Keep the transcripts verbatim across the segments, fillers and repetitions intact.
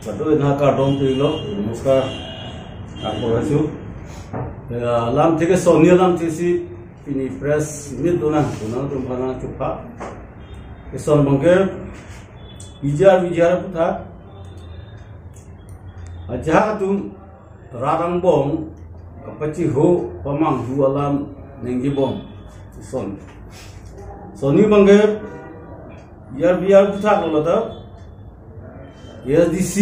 Kado ina kardom pilo, namaskar. Ako rasu. Ya, lamthe ke sonni lamthe si pini press meet dona, dona tum pana chupa. Eson abangke, P G R V G R aphuthak. Ajahak atum rat angbong kapachiho pamanghu alam ningjebom. Eson. Sonni abangke, P G R V G R aphuthak lo ta. A S D C,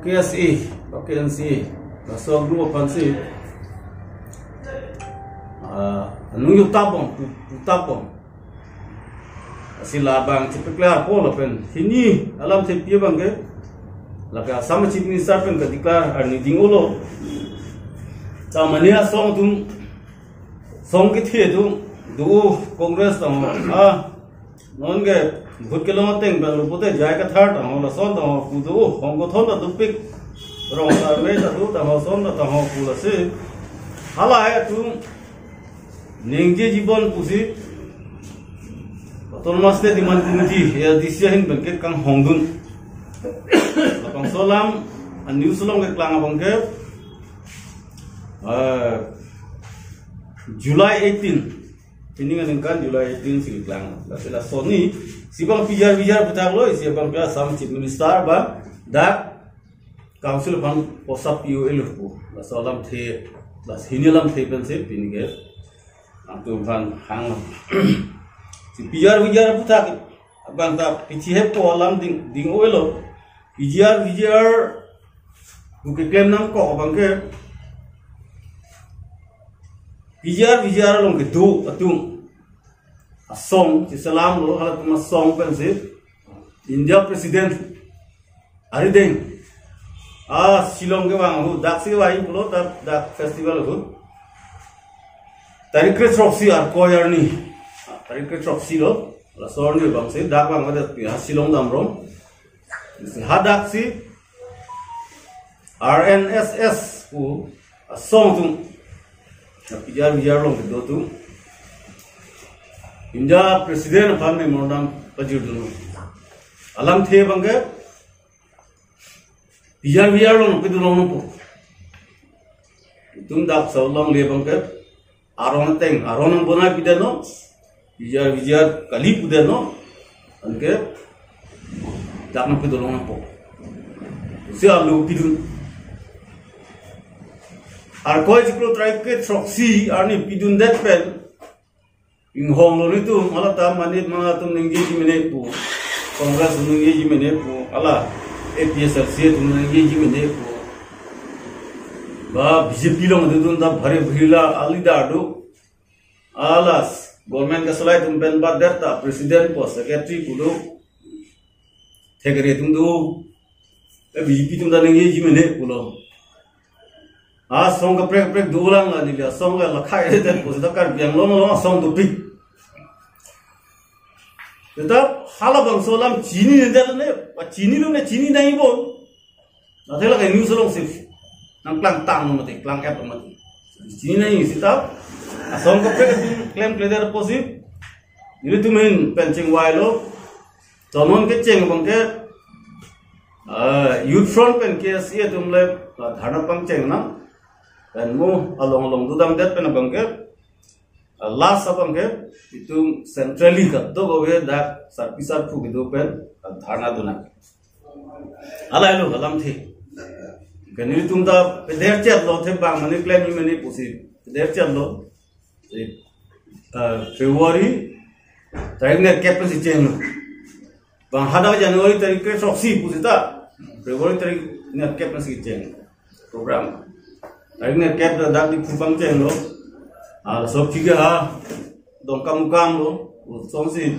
K S A, K N C A, laso group aphansi, ah, anung jutapbom, jutapbom. Lasi labang chepaklarpo lapen hini alamthepi abangke, lake Assam Chief Minister pen kadeclare arni ding-olo. Ta mane asong atum, song kethe atum, do Congress tang, ah, non ke vote kelong ateng pen lo pute J I Kathar tang ho, lason tang ho, pu do, hong ko thon ta dopik, rong ta me ta do tang ho, son ta tang ho pu lasi. Halahei atum ningjejebom pusi Autonomous State Demand Committee, A S D C ahin pen ke kanghongdun. Labangso alam, a news along keklang abangke, eh, July eighteen. Pini aningkan July eighteen si keklang. Lasi la sonni, isi abang P G R V G R aphuthak lo, isi abangke Assam Chief Minister ba dak Council aphan posa P O A lo pu. Laso alamthe, lasi hini alamthe pensi pini ke nangtum aphan hang. Si P G R V G R aphuthak abang ta pichihepo alam ding, ding-olo. P G R V G R pu keklem nangkok abangke, P G R V G R along kedo atum asong, si selam lo, halatum asong pensi India President arideng, ah, Shillong kevang ahut, daksi vang pulo, dak, dak festival ahut. Tarik kre throksi Arkoi arni. Ah, tarik kre throksi lo. Laso arni abangsi dak vangvedet pi, ha Shillong damrong. Si hadaksi R N S S pu asong atum, na P G R V G R along kedo atum, India President aphan memorandum pajirdunlo. Alamthe abangke, P G R V G R along pidun longpo. Itum dak Shillong le abangke, aron ateng, aron nang bonai pidetnon, P G R V G R kali pudetnon, anke dak nangpidun longpo. Si alu pidun. Arkoi chiklo tarik kre throksi arni pidundet pen inghonglo nelitum, hala ta mane ma atum ningjeji mene pu, Congress ningjeji mene pu, hala A P H L C atum ningjeji mene pu. Ba B J P along dodun ta bhari bhila a leader do. Hala government kasolai atum pen badet ta president pu secretary pu do. Thekre atum do. E B J P atum ta ningjeji mene pulo. Asong kaprek kaprek dolang la neli asong la lakhai den pu seta Karbi Anglong along asong dopik. Seta halabangso alam chininedet ne, pa chinilo ne chini nangji bon. Athe lake news alongsi nangklang tanglo mati, klang-etlo mati. Chini nangji seta asong kaprek klemkledet apotsi nelitum ahin pen chingvailo. Tonon kecheng abangke, ah, Youth Front pen K S A atum le, ah, dharna pangchengnang. Pen mo along along dodamdet pen abangke, ah, last abangke, itum centrally kadokave dak sarpi sarpo kedo pen, ah, dharna dunnang. Lahelo alamthe. Ke nelitum ta peder chetlo, the bang mane klemji mene pusi peder chetlo. Si, ah, February tarik nerkep pensi chenglo. Bang hadak January tarik kre throksi pu seta February tarik nerkep pensi cheng program. Tarik nerkep ta dak Diphu pangchenglo. Ah, laso aphi ke ha Dongkamukam lo, lasonsi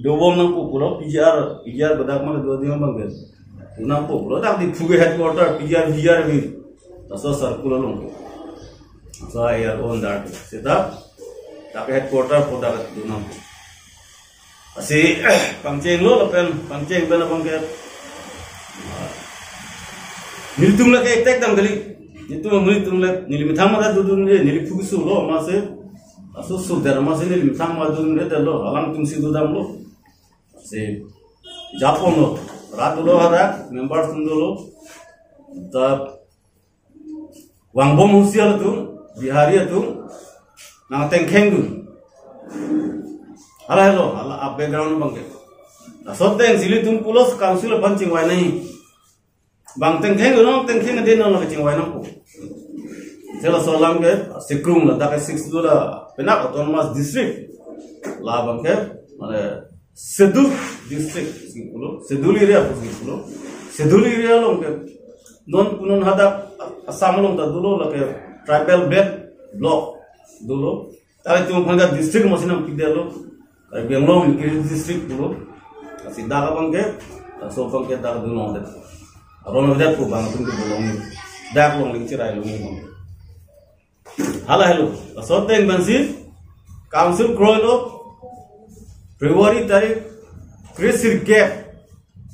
dobom nangpo pulo, P G R, P G R badak ma kedo ding abangke do nangpo pulo, dak Diphu ke headquarter P G R, P G R bi. Laso circle along. Laso air on dak. Seta dak headquarter pu dak do nangpo. Lasi pangchenglo lapen pangcheng pen abangke nelitum lake tek dam kali. Nelitum, nelitum le, neli methang mata dodun le, neli phu keso lo, amatsi. Laso soder amatsi neli methang mata dodun le detlo, alangtumsi dodamlo. Lasi japonlo. Rat dolo hadak, members atum dolo. Ta vangbom husi atum, Bihari atum, nangtengkheng dun. Hala helo, hala a background abangke. Laso ateng si ilitum pulos council aphan chingvai nangji. Bang tengkheng dun, tengkheng dun nang chingvai nangpo. Sela laso alam ke, Sikrung ladak ke six dula, penang autonomous district. La abangke, mane, schedule district, si pulo, schedule area pu si pulo. Schedule area along ke, non punon hadak Assam along ta dolo, lake tribal belt block dolo. Tari tum phangga district mosinam pidelo. Karbi Anglong Nilgiri district pulo. Lasi dak abangke, laso abangke dak dun longdet. Aron longdet pu bang atum ke dun longji. Dak longji chirai longji abang. Hala helo. Laso ateng pensi council kroilo February tarik kre-sirkep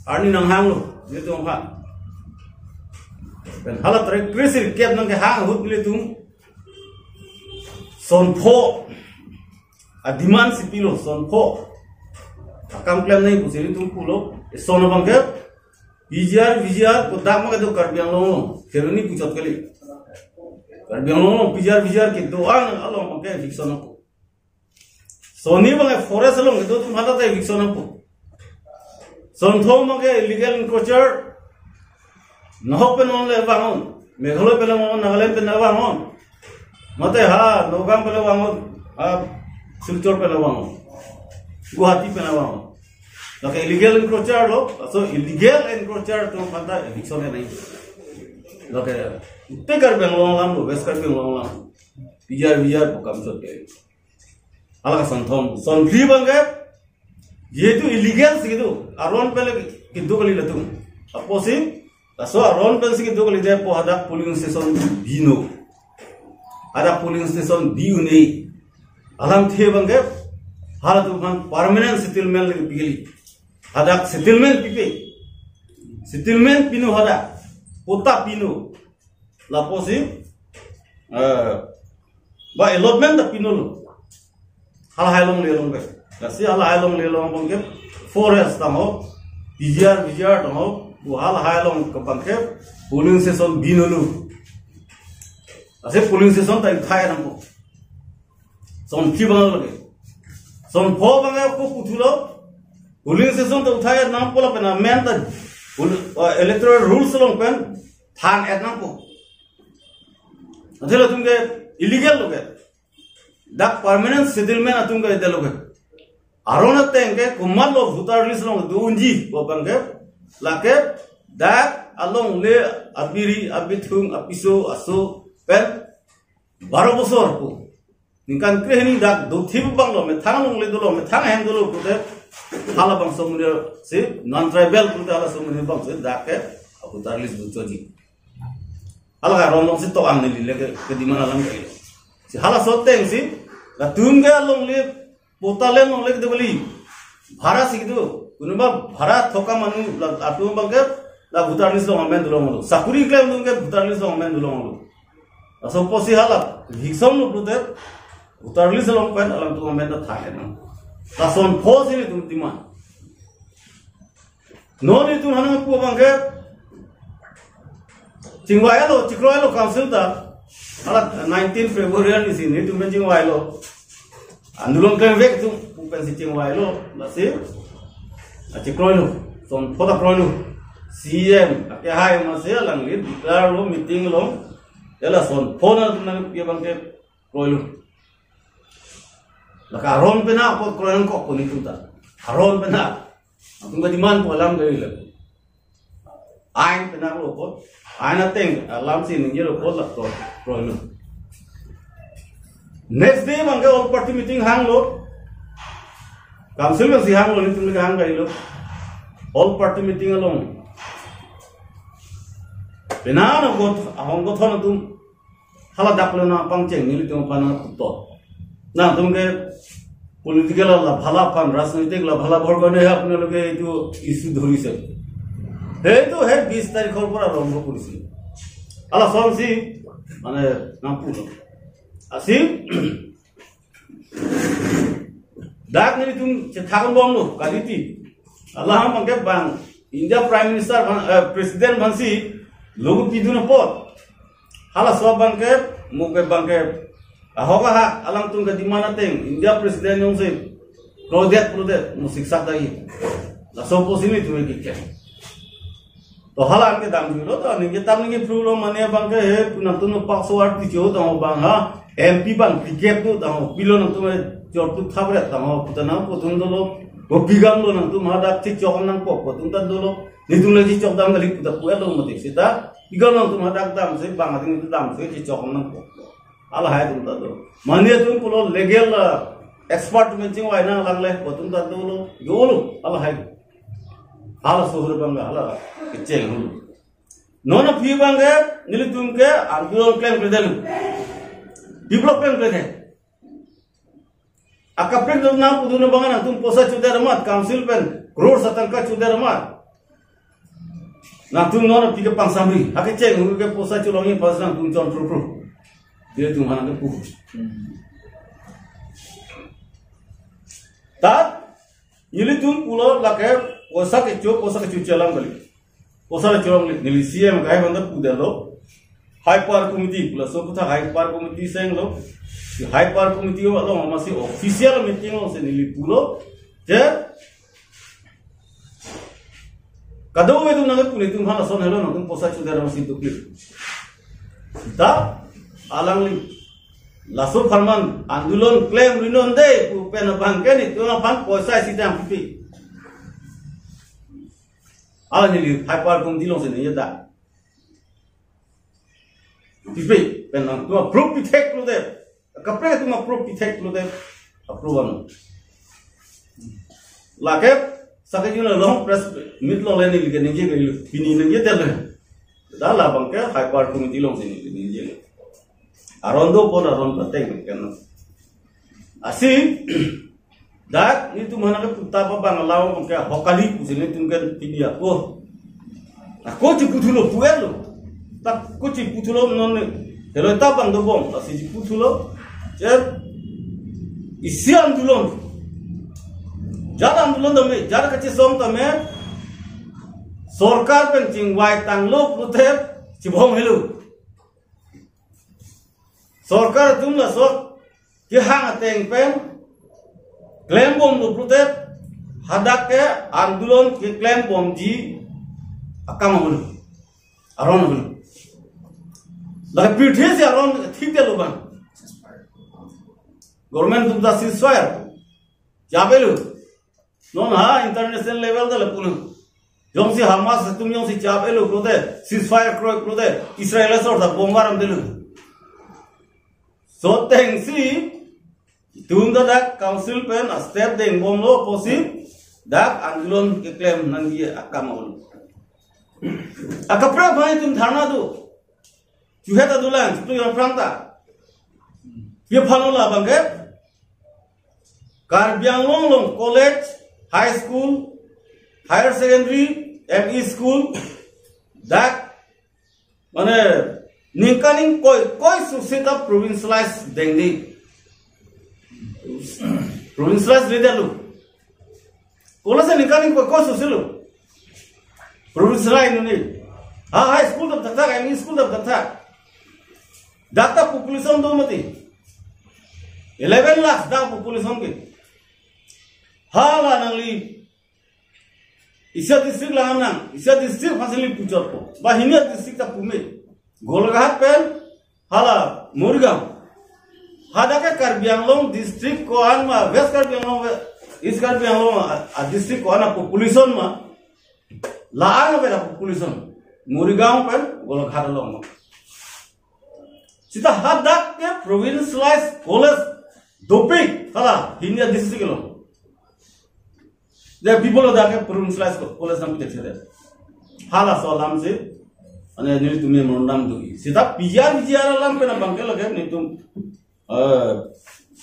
arni nanghanglo. Ilitum aphan. Pen hala tarik kre-sirkep nangkehang ahut ilitum son pho a-demand si pilo, son pho. Akam klem nangji pusi ilitum pulo, eson abangke, P G R, V G R, kodak ma kedo Karbi Anglong along, Kheroni puchot kali. Karbi Anglong along, P G R, V G R kedo-an along abangke eviction nangpo. Son ni abangke forest along kedo atum hala ta eviction nangpo. Son thom abangke illegal encroacher, Nahok pen onle vangon. Meghalaya pen vangon, Nagaland pen vangon. Mate ha, Nagaon pen vangon. Ha, Silchar pen vangon. Guwahati pen vangon. Lake illegal encroacher lo, laso illegal encroacher atum aphan ta eviction nangji. Lake, ute Karbi Anglong alam lo, West Karbi Anglong alam. P G R, V G R pu kam chot ke. Hala ke son thom, son phli abangke, jehetu illegal si kedo, aron pen le kedo kali latum. Apotsi, laso aron pen si kedo kalidet pu hadak polling station bino. Hadak polling station bi-un-e. Alamthe abangke, halatum aphan permanent settlement le pi kali. Hadak settlement pipe. Settlement pino hadak. Patta pino. Lapusi, eh, ba allotment ta pinolo. Halahai longle along ke. Lasi halahai longle along abangke forest tangho, P G R, V G R tangho, bu halahai along ke abangke polling station binolo. Lasi polling station ta uthai nangpo. Son phli abang lake. Son pho abangke ako puthulo. Polling station ta uthai nangpo lapen amen ta pol-, uh, electoral rules along pen than-et nangpo. Athe latum ke illegal lo ke. Dak permanent settlement atum ke ite lo ke. Aron ateng ke komatlo voter list along do-unji pu abangke. Lake dak alongle abiri, abithung, apiso, aso pen baro bosor pu. Ningkan krehini dak dothip abang lo, methang longle dolo, methang ahem dolo pute, halabangso amonit si, non-tribal pute halaso amonit abang si, dak ke, voter list buchoji. Hala ka ron long si to-ang neli le ke, ke demand alam ke. Si halaso ateng si, latum ke longle, patta le longle kedo kali. Bhara si kedo, konoba bhara thok amanu, la atum abangke, la voter list along amen dolonglo. Sakuri klem atum ke voter list along amen dolonglo. Laso apotsi hala, eviction lo pute, voter list along pen alangtum amen ta than-et nang. Lason apotsi nelitum demand. Non nelitum hanang pu abangke, chingvailo, chikroilo council ta, hala nineteen February arni si nelitum pen chingvailo. Andolon klemvek atum pu pensi chingvailo, lasi, achikroilo, son pho ta kroilo. C M, akehai amatsi alangli declare lo meeting along, hala son pho nangtum nangpi abangke kroilo. Lake aron penang apot kroi nangkok ko nelitum ta. Aron penang. Atum ke demand pu alam dari le. Ain penang lo apot. Ain ateng alam si ningjelo apot la kroi, kroilo. Next day abangke all party meeting hanglo. Council si hanglo, nelitum ke hang kailo. All party meeting along. Penang apot ahong kothon atum. Hala dak le nangpangcheng nelitum aphan nangputhot. Nangtum ke political la bhala aphan, rajnitik la bhala aphan karone apni loke etu issue dhorise. He etu he bis tarikhor pora arambho korise. Hala sonsi, mane nangputhot. Lasi, dak nelitum chethakbomlo, kaliti. Hala abangke bang, India Prime Minister aphan, eh, President aphansi logo pidun apot, halaso abangke, mo ke abangke, ahok ahak alangtum ke demand ateng India President jongsi krodet krodet mo siksak dai. Laso apotsi nelitum ke kekeng. To hala anke damjuilo, to ningje tam ningje phrulo, mane abangke he nangtum no pak so arti cho tang abang ha, M P abang ticket do tang, pilo nangtum chortu thabret tang, putana putung dolo, kopi gamlo nangtum hadak chechok nangkok putung ta dolo, nelitum le chechok dam kali puta pu-etlo mati seta, pi gam nangtum hadak damsi, bang ating damsi chechok nangkok. Hala hai atum ta do. Mane atum pulo legal, ah, expert atum chingvai nanglangle putung ta dolo, dolo, hala hai. Halaso ahut abangke hala kecheng hulu. Non aphi abangke nelitum ke andolon klemkledet. Develop klemkledet. Akaprek atum nangpudun abang nangtum poisa chodet amat, council pen crore atangka chodet amat. Nangtum non aphi ke pangsamri. Akecheng hulu ke poisa cholongji pas nangtum chon pru pru. Nelitum aphan ke pu. Ta nelitum pulo lake poisa kecho, poisa kecho chelang kali. Poisa le cholongle, neli C M ke hai banda pudetlo. High Power Committee, pulo so kutha High Power Committee senglo. Si High Power Committee along amatsi official meeting alongsi neli pulo. Je, kadokave atum nangkepu nelitum aphan ason helo nangtum poisa chodet amatsi dukli. Ta, alangli. Laso apharman andolon klemri non dei pu pen abangke nelitum aphan poisa isi dam pipe. Ala neli High Power Committee alongsi neli da. Pipe, pen nangtum approve pithek pulote. Kaprek atum approve pithek pulote. Approve ano. Lake, sake jun along press meet along le neli ke ningje ke, pini ningjedet le. Da labangke High Power Committee alongsi neli ningje. Aron do pon aron pateng kan. Lasi, dak nelitum aphan ke puta pa bang alam ke ahok kali pusi nelitum ke pini ako. Ako cheputhulo pu-etlo. Ta ako cheputhulo non helo ta bang dobom, lasi cheputhulo. Je isi andolon. Jat andolon tame, jat kachesong tame. Sorkar pen chingvai tanglo pulote chibong helo. Sorkar atum laso kehang ateng pen klembomlo pulote hadak ke andolon keklembomji akam ahut aron ahut. Lake pirthe si aron thikdetlo bang. Government atum ta ceasefire chap-etlo. Non ha international level ta lapulo. Jongsi Hamas atum jongsi chap-etlo pulote, ceasefire kroi pulote, Israel asor ta bomb baram delo. So atengsi itum ta dak council pen a-step dengbomlo pusi dak andolon keklem nangji akam ahut. Akaprek abang itum dharna do. Chuhet adulang, chutu yang prang ta. Ye phano labangke Karbi Anglong along college, high school, higher secondary, M E school, dak, mane, ningkan ingkoi, koi susi ta provincialize dengdi. Provincialize leader lo. College ningkan ingkoi, koi susi lo. Provincialize nuni. Ha, high school ta thakthak, M E school ta thakthak. Dak ta population do mati. Eleven lakhs dak population ke. Hala nangli. Isi a-district lang nang, isi a-district aphansi neli puchotpo. Ba hini a-district ta pume. Golaghat pen, hala Morigaon. Hadak ke Karbi Anglong district ko-an ma, West Karbi Anglong, East Karbi Anglong a, a-district ko-an a-population ma. La-an ave a-population. Morigaon pen, Golaghat along ma. Seta hadak ke provincialized college dopik, hala, hini a-district along. They people of that provincialized college nang pitek sede. Halaso alamsi, ane nelitum memorandum do. Seta P G R, V G R alam pen abangke lake nelitum, eh,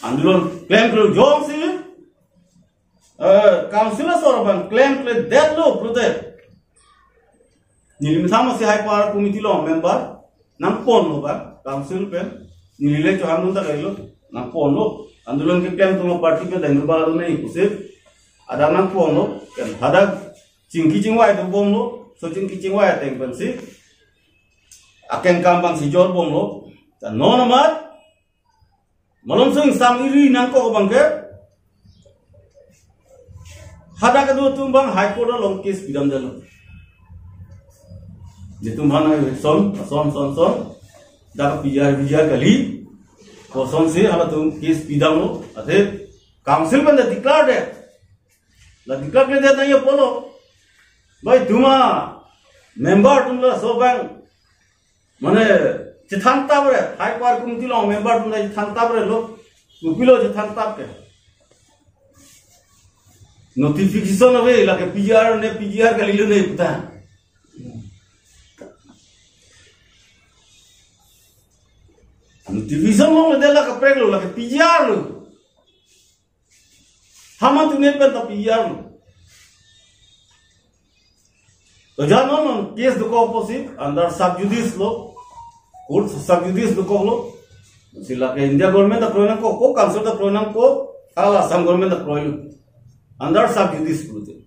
andolon klemkle jongsi, eh, council asor abang klemkledetlo pulote. Neli methang masi High Power Committee along member, nangponlo ba, council pen, neli le chohangdun ta kailo, nangponlo. Andolon keklem atum party pen dengdun bala dun nai pusi, ada nangponlo, kan hadak chingki chingvai dobomlo, so chingki chingvai ateng pensi akengkam abangsi jorbomlo. Ta non amat malomso ingsam iri nangkok abangke hadak kedo atum abang High Court along case pidamdetlo. Netum aphan eviction, son, son, son, dak P G R, P G R kali, kosonsi halatum case pidamlo, athe council pen ta declare det. La declare det nangji apotlo, bai tuma member atum laso abang, mane, chethantap re, High Court committee along member atum ta chethantap re lo, kopilo chethantap ke. Notification ave, lake P G R ne, P G R kalilo ne puta. Notification longledet, la kaprek lo, lake P G R lo. Haman tune pen ta P G R lo. To jan non non case dokok apotsi under sub judice lo. Court sub judice dokoklo. Si lake India government ta kroi nangkok, ko council ta kroi nangkok, hala Assam government ta kroilo. Under sub judice pulote.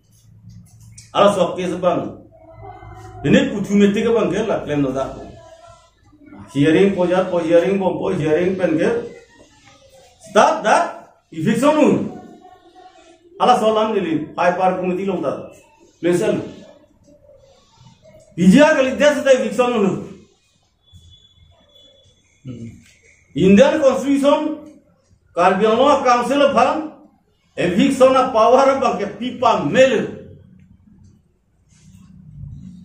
Halaso case abang, pini puthu metik abangke la klemlo dak. Hearing po jat po, hearing bompo, hearing penke start dak eviction un. Halaso alam neli High Court committee along ta klem sel. P G R kalidet seta eviction un. Indian Constitution, Karbi Anglong Council aphan eviction apower abangke pipamelo.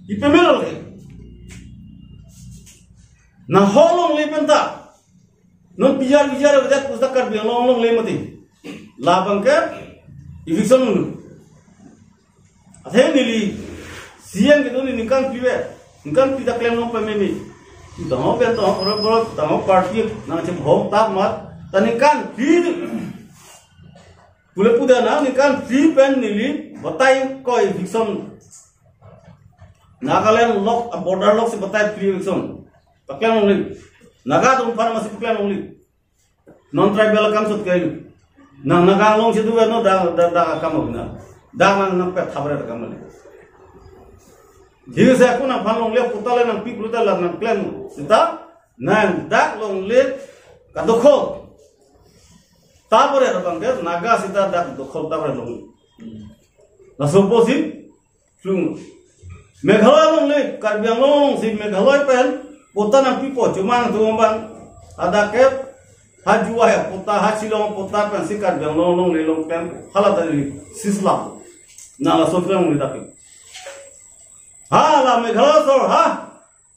Pipamelo ke. Na ho longle pen ta, non P G R, P G R avedet pusi ta Karbi Anglong longle mati. Labangke eviction un. Athe neli C M kedo neli ningkan phli ave. Ningkan phli ta klem long pameme. Tangho pen tangho, boro boro tangho party nangchebhong tap mat. Ta ningkan phli pule puda na ningkan phli pen neli batai ko eviction. Nagaland lok, border lok si batai free eviction. Paklem longle. Naga atum aphan masi paklem longle. Non tribal akam sot kailo. Nang Naga Anglong si do no, dak, dak, dak akam na. Dak nang nangpethap re akam le. Jingse ako nangphan longle patta le nangpi pulote la nangklem. Seta nang dak longle kadokhol tap re abangke Naga seta dak dokhol tap re longle. Laso apotsi Chung. Meghalaya longle, Karbi Anglong si Meghalaya pen patta nangpipo, chomang atum abang. Hadak ke ha Jowai patta, ha Shillong patta pensi Karbi Anglong longle long pen hala ta neli seize lap. Na laso pen longle dak ke. Hala Meghalaya sor ha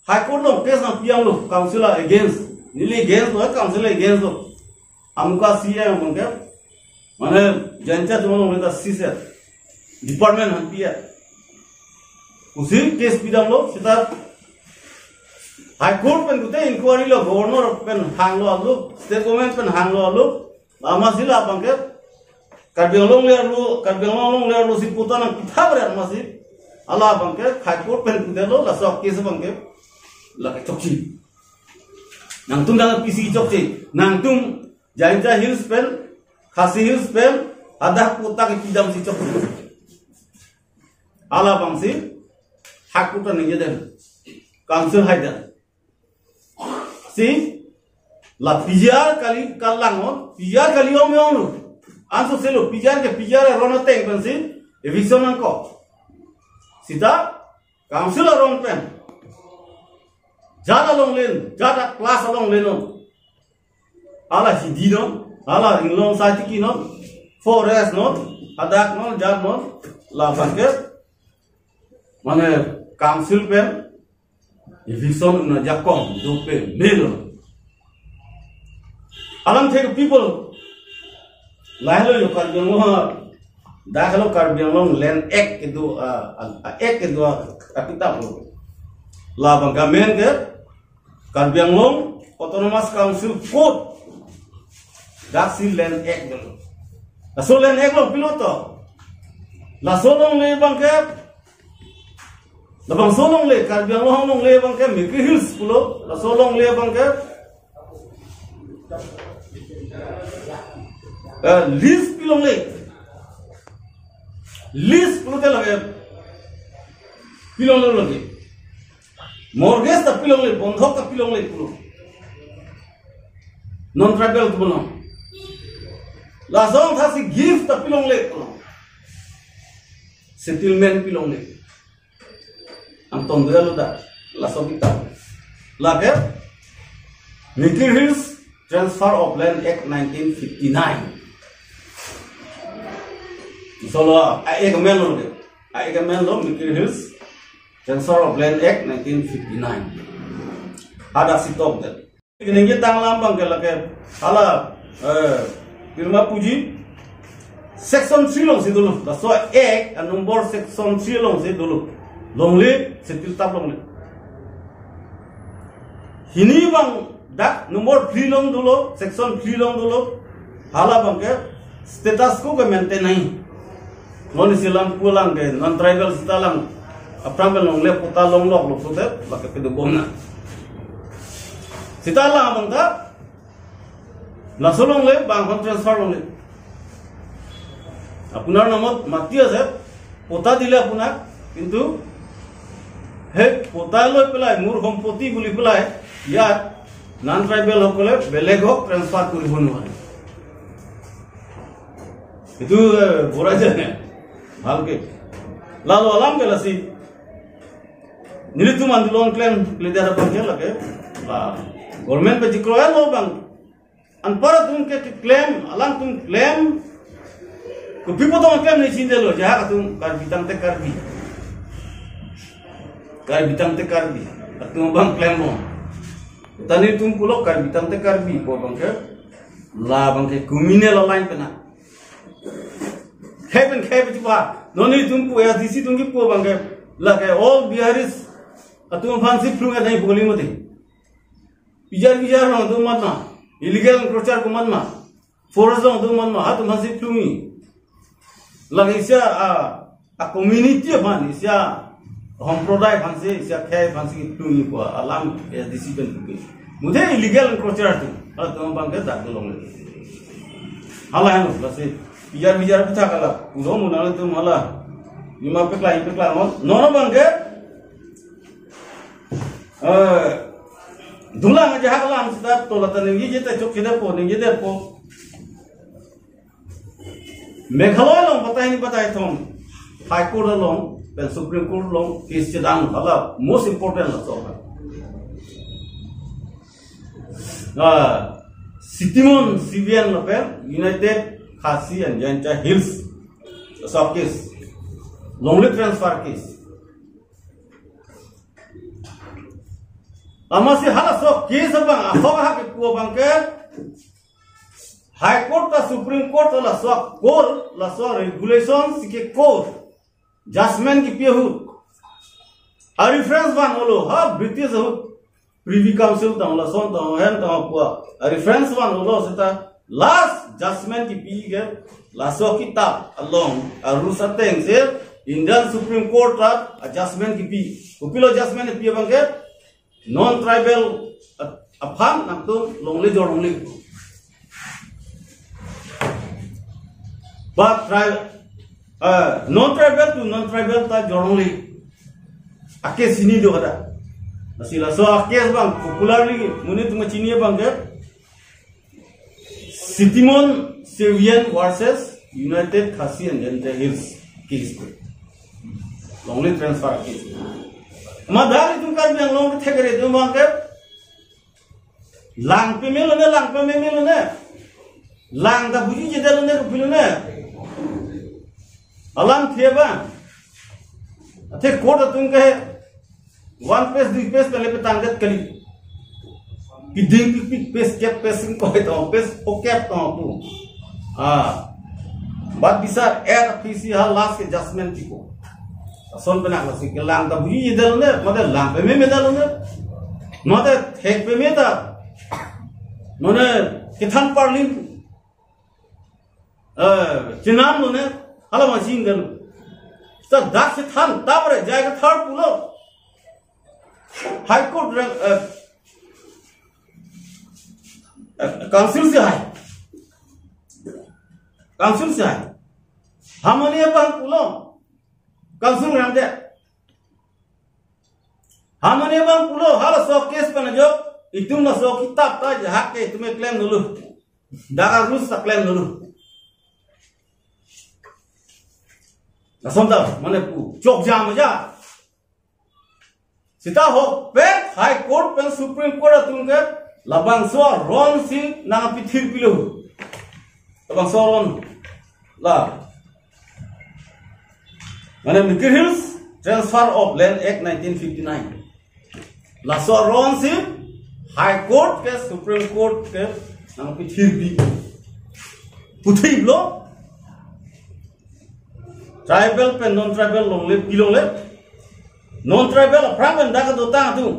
High Court along case nangpi-ang lo, council against. Neli against lo, council against lo. Amuka C M abangke, mane, Jaintia atum along ta seize department aphan pi-et pusi case pidamlo, seta High Court pen gute inquiry lo, Governor pen hanglo alu, State Government pen hanglo alu, amatsi labangke Karbi Anglong longle arlo, Karbi Anglong longle arlo si patta nangpithap re amatsi, halabangke High Court pen pudetlo, laso case abangke lake chokche. Nangtum dak P C chokche. Nangtum Jaintia Hills pen, Khasi Hills pen, hadak patta kepidam si chokche. Halabangsi High Court nangjedet, council haidet. Si la P G R kali kalang non, P G R kali ong ong lo. Anso selo P G R ke P G R aron ateng pensi eviction nangkok. Seta council aron pen jat along len, jat a-class along len non. Hala Hidi non, hala Inglong Saitiki non, forest non, hadak non, jat non, labangke, mane, council pen eviction un ajakong dopamelo. Alam the people. Lahelo yo Karbi Anglong, dak helo Karbi Anglong Land Act kedo, ah, ah, Act kedo, ah, akitap lo. Labang government ke Karbi Anglong Autonomous Council Code, daksi Land Act lo. Laso Land Act along piloto. Laso longle abangke, labangso longle, Karbi Anglong longle abangke Mikir Hills pulo, laso longle abangke, eh, lease pi longle. Lease pulote lake Pilongle lagi. Mortgage ta pilongle, bondhok ta pilongle pulo. Non-tribal atum along. Lason thasi gift ta pilongle pulo. Settlement pilongle. Anton dua lo da. Laso kita. Lake Mikir Hills Transfer of Land Act nineteen fifty-nine. Solo, a ek amen lo de. A ek amen lo Mikir Hills Transfer of Land Act nineteen fifty-nine. Ada sitok de. Ningje tanglam abang ke lake hala, eh, pirma puji section three alongsi dolo. Laso ek a number section three alongsi dolo. Longle, settle tap longle. Hini abang dak number three along dolo, section three along dolo. Hala abang ke status quo ke maintain nai. Non isi alam pulang ke, non-tribal sita lang. Aphrang pen longle patta longlok lo pulote, lake pedobom na. Sita lang abang ta, laso longle, bang hon transfer longle. আপোনাৰ নামত মাটি আছে, পট্টা দিলে আপোনাক, কিন্তু সেই পট্টা লৈ পেলাই মোৰ সম্পত্তি বুলি পেলাই ইয়াত নন ট্ৰাইবেল সকলে বেলেগক ট্ৰেন্সফাৰ কৰিব নোৱাৰে। Itu, eh, boraja ne. Halke. Lalu alam ke lasi. Nelitum andolon klem, klem dia dapat ke lake. La, government pe jikro ya lo bang. Anpar atum ke, ke klem, alangtum klem. Kopi potong klem ni sinde lo, jahak atum Karbi tangte Karbi. Karbi tangte Karbi. Atum bang klem mo. Tani atum pulo Karbi tangte Karbi, pu abang ke. La abang ke criminal line pena. Khei pen khei pen chupa. Non nelitum pu A D C atum kipu abang ke. Lake all Biharis atum aphansi phlung adai pukuli mati. Pijar pijar along atum mat ma. Illegal encroacher ko mat ma. Forest along atum mat ma. Atum aphansi phlungi. Lake isi a, a community aphan, isi a sampradaya aphansi, isi a khei aphansi phlungi pu alam A D C pen phlungi. Muthe illegal encroacher atum, atum abang ke dak longle. Hala hanu, lasi pijar pijar pithak hala. Pulo muna atum hala. Lima pekla, pekla, non, non abang ke, eh, dulang aja hak lang sita to lata ningje ta chok sida po, ningje ta po. Meghalaya along batai ni batai thom. High Court along, pen Supreme Court along, case chedam hala, most important laso. Ah, Sitimon C V N lapen United Khasi and Jaintia Hills. Laso case. Longle transfer case. Amatsi halaso case abang, ahok ahak kepu abang ke, High Court ta Supreme Court ta laso court, laso regulation si ke court judgment kipi ahut a reference van olo, ha British ahut Privy Council tang lason tang hen tang pu a reference van olo seta last judgment kipi ke laso kitab along a rules ateng si Indian Supreme Court ta a judgment kipi. Kopilo judgment kipi abang ke non-tribal ap-, aphan nangtum longle jor longle. But tri-, eh, non-tribal to non-tribal ta jor longle. A case chini do kada. Lasi laso a case abang popularly monit atum chini abang ke Sitimon Servian versus United Khasi and Jaintia Hills case. Longle transfer case. Madali atum Karbi Anglong ke thekre atum abang ke lang peme lone, lang peme lone. Lang ta buji jeda lone, kopilo ne. Alam theba. Athe court atum ke one page, dui page pele petang det kali. Kiding pik pik page kep page sing koi to, page po kep to pu. Ah. But bisa er P C ha last ke judgment tipo. Ason penak lasi ke lang ta buji dal ne, mate lang peme me dal ne. Mate thek peme ta. Mane kethan parlin. Eh, chenam lo ne, hala ma sing kan. Ta dak si than, ta pare jai ka thar pulo. High Court rang, eh, eh, Council si hai. Council si hai. Hamani abang pulo. Council rang de. Hamane bang pulo halaso case pen ajok, itum laso kitap ta jahak ke itum klem dulu. Daga rules ta klem dulu. Lason ta mane pu chok jam aja. Sita ahokpet High Court pen Supreme Court atum ke labangso aron si nangpithir pilo. Labangso aron la, mane Mikir Hills Transfer of Land Act nineteen fifty-nine. Laso aron si High Court ke Supreme Court ke nangpithir pi. Puthiplo. Tribal pen non-tribal longle, pilongle. Non-tribal aphrang pen dak dotang atum.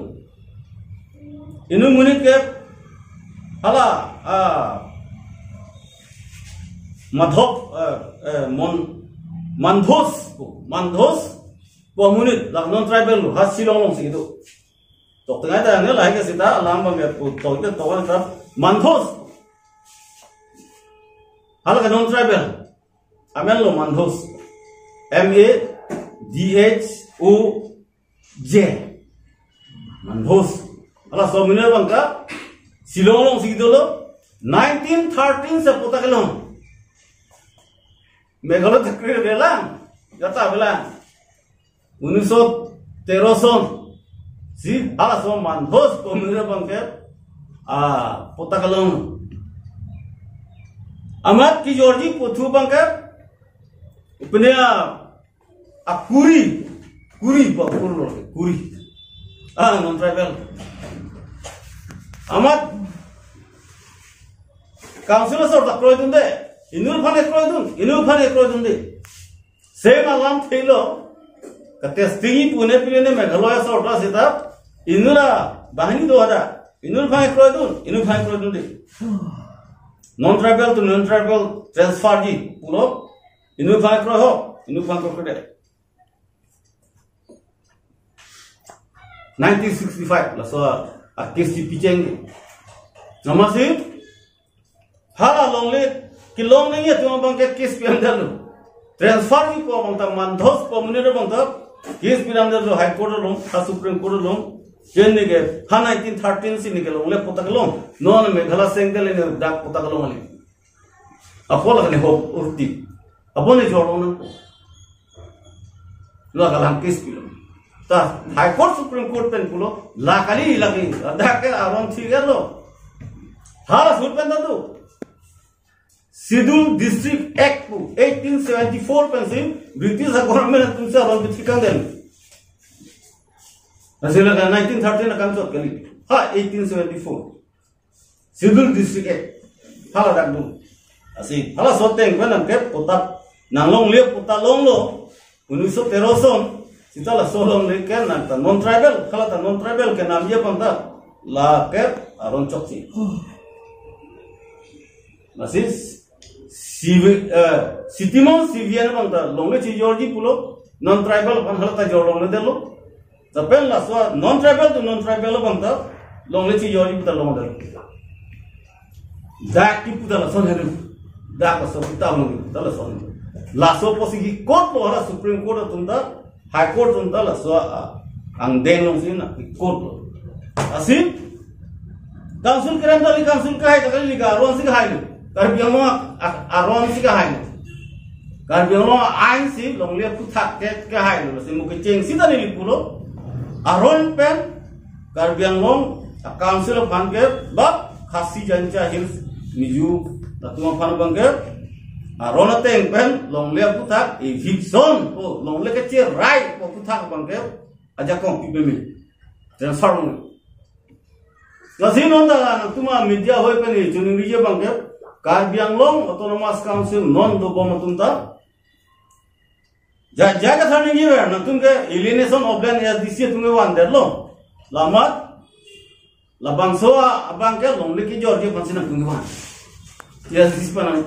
Inut monit ke hala, ah, Madhop, eh, eh, Mon, Mandhos, Mandhos pu amonit, la non-tribal lo, ha Shillong alongsi do. Tok tengah ta ne lahai ke sita alam bang ya pu tok ke tok ta Mandhos. Hala ke non-tribal. Amen lo Mandhos. M A D H O J. Mandhos. Halaso amonit abang ke Shillong alongsi dolo. Nineteen thirteen si patta kelong. Meghalaya chakri avelang. Jata avelang. Unniso tero son si halaso Mandhos pu amonit abang ke, ah, patta kelong. Amat kijorji pu thu abang ke upenia akuri, kuri ba kurlo, kuri. Ah, non-tribal. Amat council asor ta kroidunde. Inut aphan kroidun, inut aphan kroidunde. Same alam thelo. Ka testing pu ne pile ne Meghalaya sorkar sita inut abang hini do ada. Inut aphan kroidun, inut aphan kroidunde. Non-tribal to non-tribal transfer ji pulo. Inut aphan kroi ho, inut aphan kroi de. Nineteen sixty-five laso a case si picheng. Amatsi hala longle kelong nangji atum abang ke case pi-an detlo. Transfer ji pu abang ta Mandhos pu amonit abang ta case pi-an detlo High Court along, ha Supreme Court along. Jen ne ke ha nineteen thirteen si ne ke longle patta kelong. Non Meghalaya sengkel ne dak patta kelong ali. Apot la ne hop urti. Apot ne jorlong nang. La kalang case pilo. Ta High Court Supreme Court pen pulo. La kali lagi. Dak ke aron thik lo. Hala sur pen ta do. Scheduled District Act pu eighteen seventy-four pensi British government atum si aron pithikang den. Lasi la nineteen thirteen akam chot kali. Ha eighteen seventy-four. Scheduled District Act. Hala dak do. Lasi halaso ateng pen nangke patta nanglongle patta longlo. Unniso tero son, sita laso along le ke nang ta non-tribal, hala ta non-tribal ke namji aphan ta, la ke aron chokche. Lasi, sivi-, eh, Sitimon Sivian abang ta longle chijorji pulo, non-tribal aphan hala ta jorlongle detlo. Lapen laso non-tribal to non-tribal abang ta longle chijorji pu ta longledetlo. Dak kipu ta lason helo. Dak laso kipu ta long ta lason. Laso apotsi ki court lo hala Supreme Court atum ta, High Court atum ta laso a, angdeng alongsi na ki court lo. Lasi council kerem ta li council kahai ta kali, li ka aron si kahailo. Karbi Anglong a, a, aron si kahailo. Karbi Anglong a ain si longle aphuthak ke kahailo. Lasi mo kecheng sita neli pulo. Aron pen Karbi Anglong a council aphan ke bap Khasi Jaintia Hills Mizo atum aphan abang ke aron ateng pen longle aphuthak eviction, o longle kecherai pu aphuthak abang ke ajakong pi peme, transfer longle. Lasi non ta nangtum a media hoi pen chiningri abang ke Karbi Anglong Autonomous Council non dobom atum ta ja, ja kathar ningjever, nangtum ke Alienation of Land A S D C atum ke vandetlo. Lamat labangso abang ke longle kejorji aphansi nangtum ke van. A S D C aphan nang.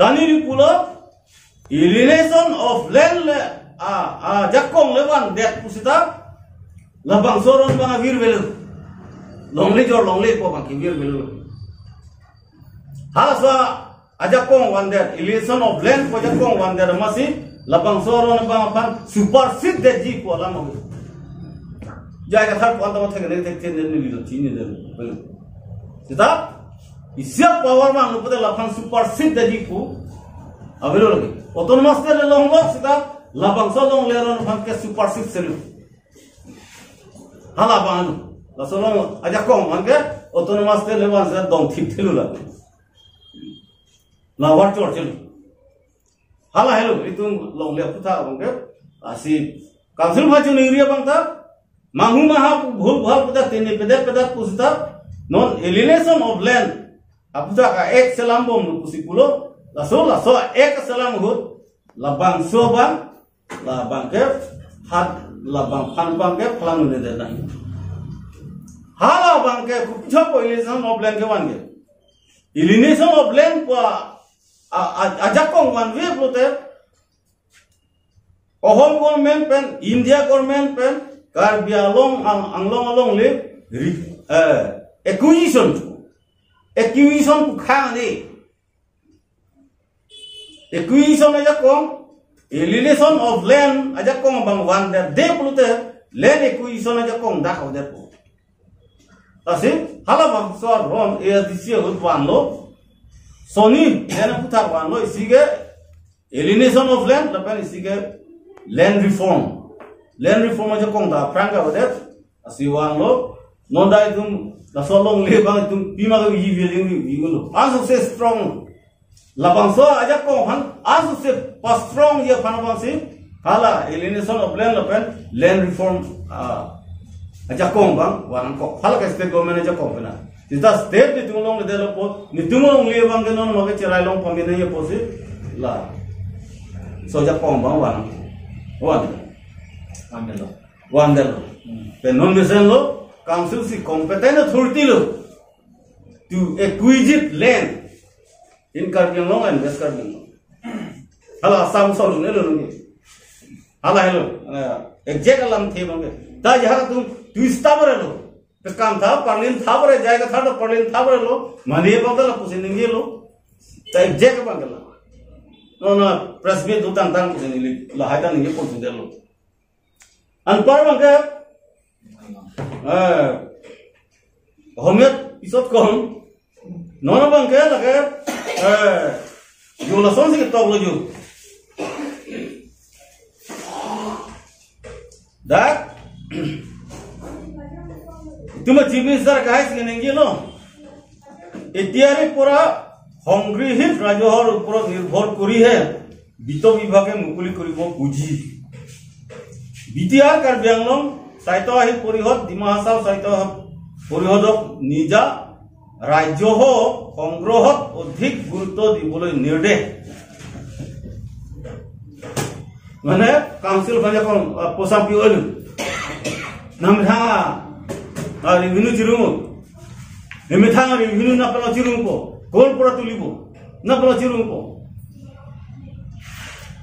Tani ripulo Alienation of Land le, a, ajakong le vandet pu sita labangso aron abang avirvelo. Longle jorlongle pu abang kevirvelo. Halaso ajakong vandet, Alienation of Land pu ajakong vandet amatsi Labangso aron abang aphan supersede detji pu alam ave. Jai kathar pu-an ta thek ne thek thek ne ni lo chini ne. Seta isi a-power abang lo pute laphan supersede detji pu avelo lagi. Autonomous state along lo seta labangso alongle aron aphan ke supersede selu. Hala abang lo. Laso along ajakong aphan ke autonomous state le abang seta dongthip thelu la. La war chor chelu. Hala helo, itum longle aputhak abang ke, lasi Council aphan choningri abang ta, manghu maha bhul bhal puta tene pedet pedet pu seta, non alienation of land aputhak a-act selam bomlo pusi pulo, laso, laso a-act selam ahut, labangso abang, labang ke, hat, labang aphan abang ke, phelang ne det nang. Hala abang ke, kopi chot pu alienation of land kevan ke. Alienation of land pu a, a, a, ajakong vanve pulote, Ahom government pen, India government pen, Karbi Anglong, Ang-, Anglong alongle, re-, eh, acquisition. Acquisition pu khang ni. Acquisition ajakong, alienation of land ajakong abang vandet det pulote, land acquisition ajakong dak avedet pu. Lasi, hala abangso aron A S D C ahut vanlo. Soni, land aputhak vanlo, isi ke alienation of land, lapen isi ke land reform. Land reform ajakong ta aphrang ke avedet, lasi vanlo. Non dak itum, laso alongle abang itum pima ke viji viji viji ulo. Aso se strong. Labangso ajakong aphan aso se pa strong ji aphan abang si hala alienation of land lapen land reform, ah, ajakong abang vanangkok. Hala ke state government ajakong pena. Seta state netum alongle detlo pu, netum alongle abang ke non mage cherai long pamina ye pusi la. So ajakong abang vanang. Van. Van detlo. Van detlo. Hmm. Pen non mesenlo, council si competent authority lo to acquisite land in Karbi Anglong and West Karbi Anglong. Hala Assam solo ne lo nungke. Hala helo, eh, exact alamthe abang ke. Ta jahar tu, tu stabare lo. Pekam tha, parlin tha bare, jai kathar ta parlin tha bare lo. Mane abang ta lapusi ningjelo. Ta exact abang ke la. Non na press meet dotang tang pusi ningje, lahai ta ningje pon sundelo. Anpar abang ke, eh, Ahomiyat pisot kong, non abang ke lake, eh, yo lason si ketok lo yo. Dak, itum a-Chief Minister kahai si ningje lo. এতিয়াৰে পৰা সংগৃহীত ৰাজহৰ ওপৰত নিৰ্ভৰ কৰিহে বিত্ত বিভাগে মুকলি কৰিব পুঁজি। বি টি আৰ কাৰ্বি আংলং স্বায়ত্তশাসিত পৰিষদ, ডিমা হাছাও স্বায়ত্তশাসিত পৰিষদক নিজা ৰাজহ সংগ্ৰহত অধিক গুৰুত্ব দিবলৈ নিৰ্দেশ। Mane, council aphan ajakong, ah, posa pi olu. Namthang, ah, revenue chirungpo. Namthang revenue nangpalo chirungpo. Kol pura tulipo. Nangpalo chirungpo.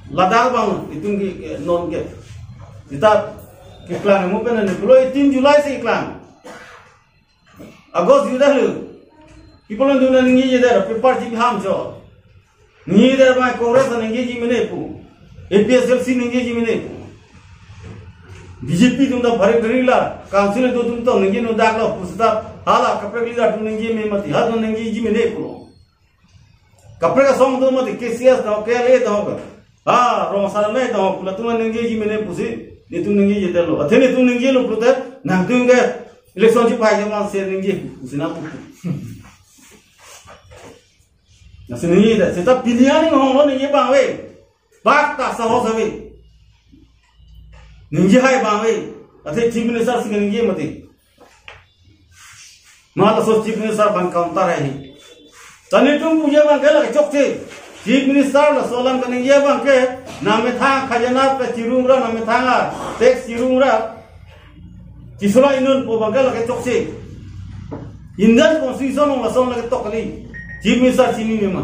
Ladak abang, itum ke, ke, non ke. Seta keklang mo pen ne pulo eighteen July si keklang. August juda lo. People on duna ningjeje der, paper chip ham cho. Ningjeje der abang Congress ningjeji mene pu. A P H L C ningjeji mene pu. B J P atum ta bhari bhari la, council atum ta ningje no dak lo, pu seta hala kaprek leader atum ningje me mati, ha atum ningjeji mene pu. Kaprek asong atum mati, K C S ta, K L A ta, ha, rong asar me ta, pu latum ningjeji mene pusi, netum ningjeje detlo. Athe netum ningjelo pulote, nangtum ke election chipai jama se ningje pusi nang. Lasi ningje det, seta pini aning hong lo ningje abang ave. Pak ta sahos ave. Ningje hai abang ave. Athe Chief Minister si ningje mati. Ma laso Chief Minister aphan counter hai. Ta netum puji abang ke lake chokche. Chief Minister laso alam kaningje abang ke, namethang khajana pe chirung ra, namethang a tax chirung ra. Chisula inun pu abang ke lake chokche. Indian Constitution along lason lake tok kali. Chief Minister chinine ma?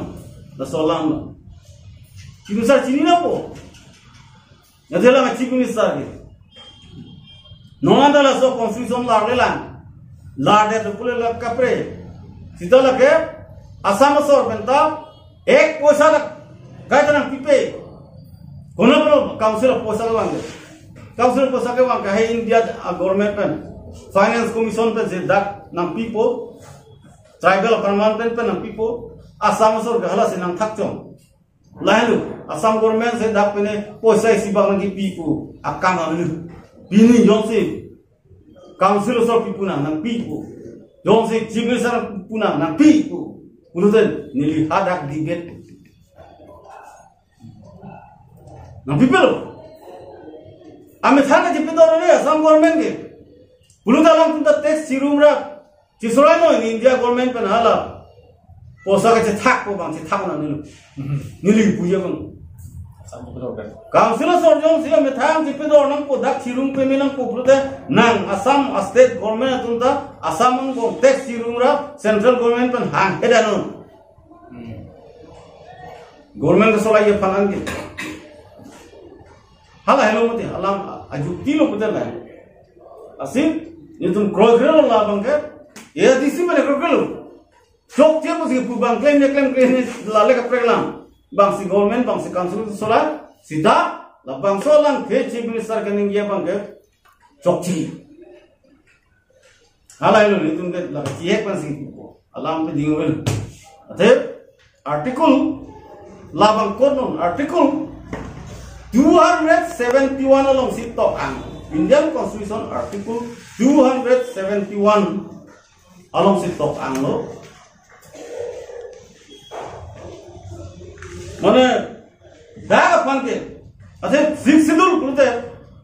Laso alam. Chief Minister chinine po? Athe la Chief Minister ke. Non anta laso Constitution larle lang. Lardet pule la kapre. Seta lake Assam asor pen ta ek poisa la kaita nangpipe. Konat lo council apoisa kevang ke? Council apoisa kevang ke hai India a-government pen, Finance Commission pen si dak nangpipo, tribal apartment pen nangpipo, Assam asor ke hala si nangthakchong. Lahelo, Assam government si dak pine poisa isi bang nangkipi pu akam alu. Pini jongsi council asor pi pu nang, nangpipo. Jongsi chief minister pu nang, nangpipo. Pulote neli hadak debate nangpipelo. Amethang chipidor le Assam government ke. Pulote alangtum ta tax chirum ra, chisorai noi, India government pen hala poisa kachethak ko bang chethak nang nilo. Neli puji abang. Council asor jongsi amethang chipidor nangpo, dak chirum peme nangpo pulote nang Assam a-state government atum ta Assam angbong tax chirum ra central government pen hanghe dam non. Government kesolai aphan an ke. Hala helo mati, alam ajukti lo putar lain. Lasi, nelitum kroikrelo labang ke, ADC mane kroikrelo. Chokche pusi pu bang klem ne klem klem ne lale kaprek lang. Bangsi government, bangsi council solai, sita, labangso alang ke chief minister kaningje abang ke, chokche. Hala helo nelitum ke la chihek pensi alam pe dingvel. Athe article labang konon article two hundred seventy-one alongsi tok ang. Indian Constitution article two hundred seventy-one alongsi tok anglo. Mane dak aphan ke, athe Sixth Schedule pulote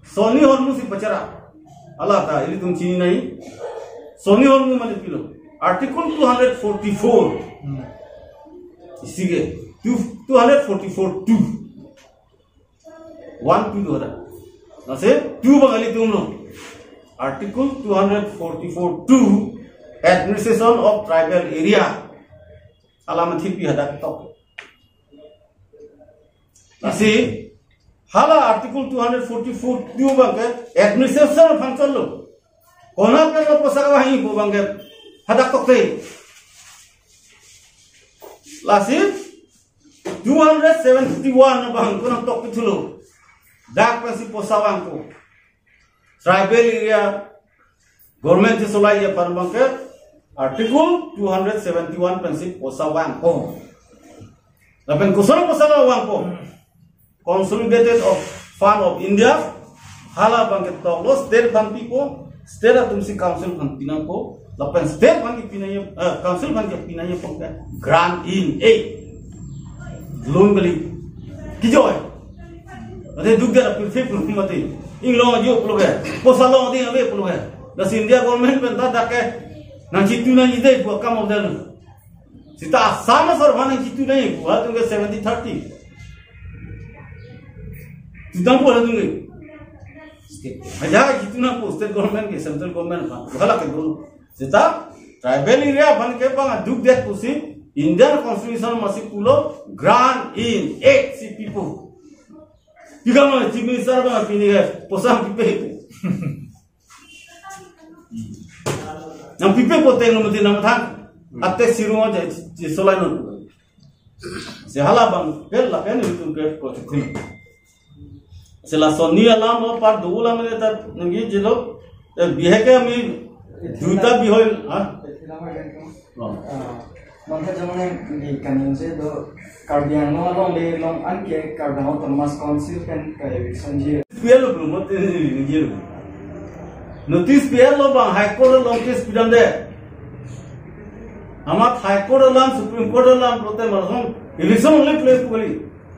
Sonny Hornung si pachara. Hala ta ilitum chini nai. Sonny Hornung mane pilo. Article two hundred forty-four. Isi ke, two, two hundred forty-four two. One two do ada. Lasi two bang ilitum lo. Article two hundred forty-four two, administration of tribal area. Alam thipi hadak tok. Lasi, hala article two hundred forty-four two bang ke administration function lo. Konat pen lo poisa kevangji pu bang ke hadak tokte. Lasi, two hundred seventy-one bang konat tok pithulo. Dak pensi poisa vangpo. Tribal area government si solai aphan bang ke article two hundred seventy-one pensi poisa vangpo. Lapen koson poisa vangpo? Consolidated of Fund of India, hala bang ke toklo state aphan pipo, state atum si council aphan pinangpo, lapen state aphan ke pinangji, eh, council aphan ke pinangji pon ke grant in aid. Loan kali. Kijoi. Ate duk dia pil fip mati. Inglong ajo pulo ke. Poisa long di ave pulo ke. Lasi India government pen ta dak ke nangchitu nangji dei pu akam of the Sita Assam asor aphan nangchitu nangji pu, halatum ke seventy thirty. Sita pu halatum ke. State. Aja chitu nangpo state government ke central government aphan. Hala ke dolo. Sita tribal area aphan ke bang duk det pusi Indian Constitution masi pulo grant in aid si pipo. Pi kamo chief minister bang pini ke poisa pipe. Nangpipe poteng lo mati nangthang. Ate sirung aja si solai non. Si hala bang pel la pen itu ke ko chitin. Si lason ni alam lo par dua alam le ta nangji jilo. Eh, bihek kami duta bihoi, ha? Oh. Ah, mangkha jamane di kanun se do Karbi Anglong along le long anke Karbi Anglong Autonomous Council pen ka eviction ji. Pielo belum mati ni jilo. Notice pielo bang High Court along case pidamde. Amat High Court alam, Supreme Court alam, prote marhom eviction only play kuli.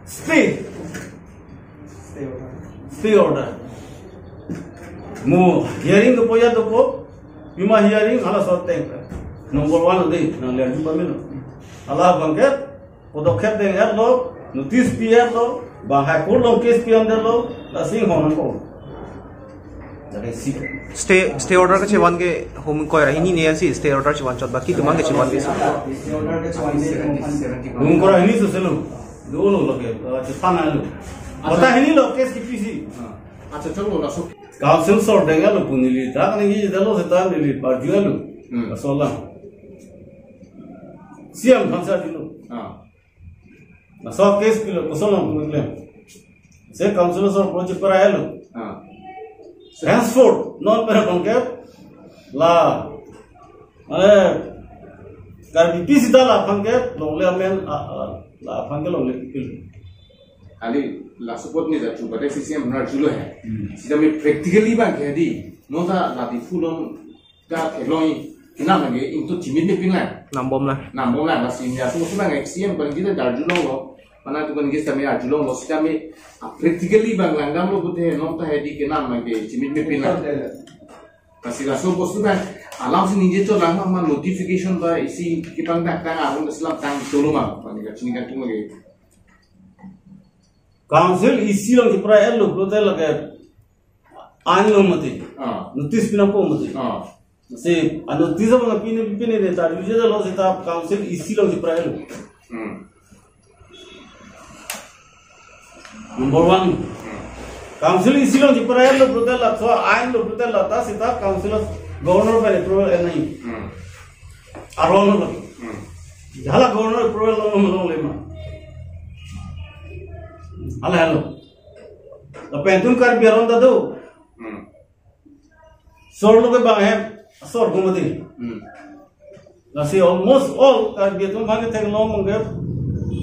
Stay. Stay order. Mo hearing dopo ya dopo. Pima hearing hala sot teng. Number one de nang lian jumpa mino. Hala bangket, podokhep deng er lo, notice pi er lo, bang High Court along case pi am der lo, lasi hong nangpo. Jadi si. Stay, stay order kechevan ke hum koi ra hini ne si stay order chevan chot baki kemang kechevan ke si. Stay order kechevan ke hum koi ra hini so selo. Dolo lo ke, eh, chethan alo. Kota hini lo case kipi si. Acha, chalo, laso. Council asor deng lo pu neli, dak nangji dalo seta neli parju lo. Hmm. Laso lang. C M khansa dilo. Ah. Laso case pilo, koson lang pu neli. Se council asor apot cheprai lo. Ah. Henceforth, non pen abang ke la, mane, Karbipi sita la aphan ke longle amen, a, a, la aphan ke longle pipil. Ali, laso apot ni jatu bade C C M nar julo hai. Hmm. Sita me practically abang ke di, non ta la Diphu along ta kelong i, kenam lagi ingtu chimit mepin lang. Nambom lang. Nambom lang, lasi ya, so, so lang, C M kan kita darjulonglo. Mana tu kan kita me arjulonglo, sita me, ah, practically abang langdamlo pute, non ta hai di kenam lagi chimit mepin lang. Lasi laso bostu kan, alam si ningje cho lang, ma notification ba isi kipangdak tang arong selam tang tolo ma, pani ka chini kan tung lagi. Council isi along cheprai lo, pulote lake ain lo mati. Ah. Notice pinangpo mati. Ah. Si, a notice abang pine pine de ta, yuje lo sita council isi along cheprai lo. Hmm. Number one. Hmm. Council isi along cheprai lo pulote la, so ain lo pulote la ta sita council of governor pen approval en nai. Hmm. Aron lo. Hmm. Hala governor approval longle ma longle ma. Hala halo. Lapen atum Karbi aron ta do. Hmm. Sor lo ke bang he, sor ko mati. Hmm. Lasi almost all Karbi atum abang ke theklong abang ke,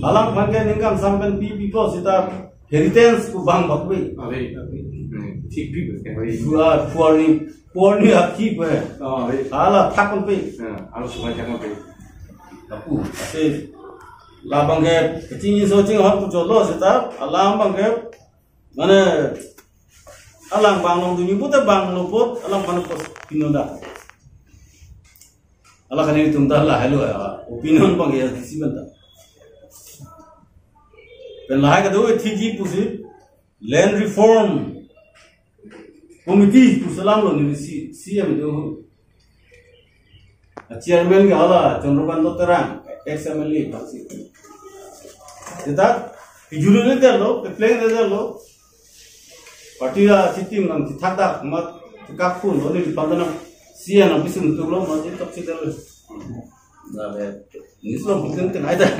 alang abang ke ningkan sampen pi pi ko sita heritage ko bang bak pi. Are, are. Hmm, thik pi pi. Pura, pura ni, pura ni aki pi. Ah, are. Hala thak pi. Ah, hala sumai thak pi. Aku, ase, la abang ke, kaching so ching hot ko cholo sita, alang abang ke, mane, alang bang long dunyi pute bang lo apot, alang mana pos pinonda. Hala kali tum ta lahelo ya, opinion abang ya D C pen ta. Pen lahai kado T G pusi, Land Reform Committee pusi alam lo ni C-, C M do. A chairman ke hala Chandrakanta Terang, ex M L A bangsi. Sita, pijulu le lo, pepleng le lo. Party a sitting nang sithak dak mat kaphun lo ni pandana C M na bisum tu lo mat tak si lo. Na be, ni lo mungkin tenai dah.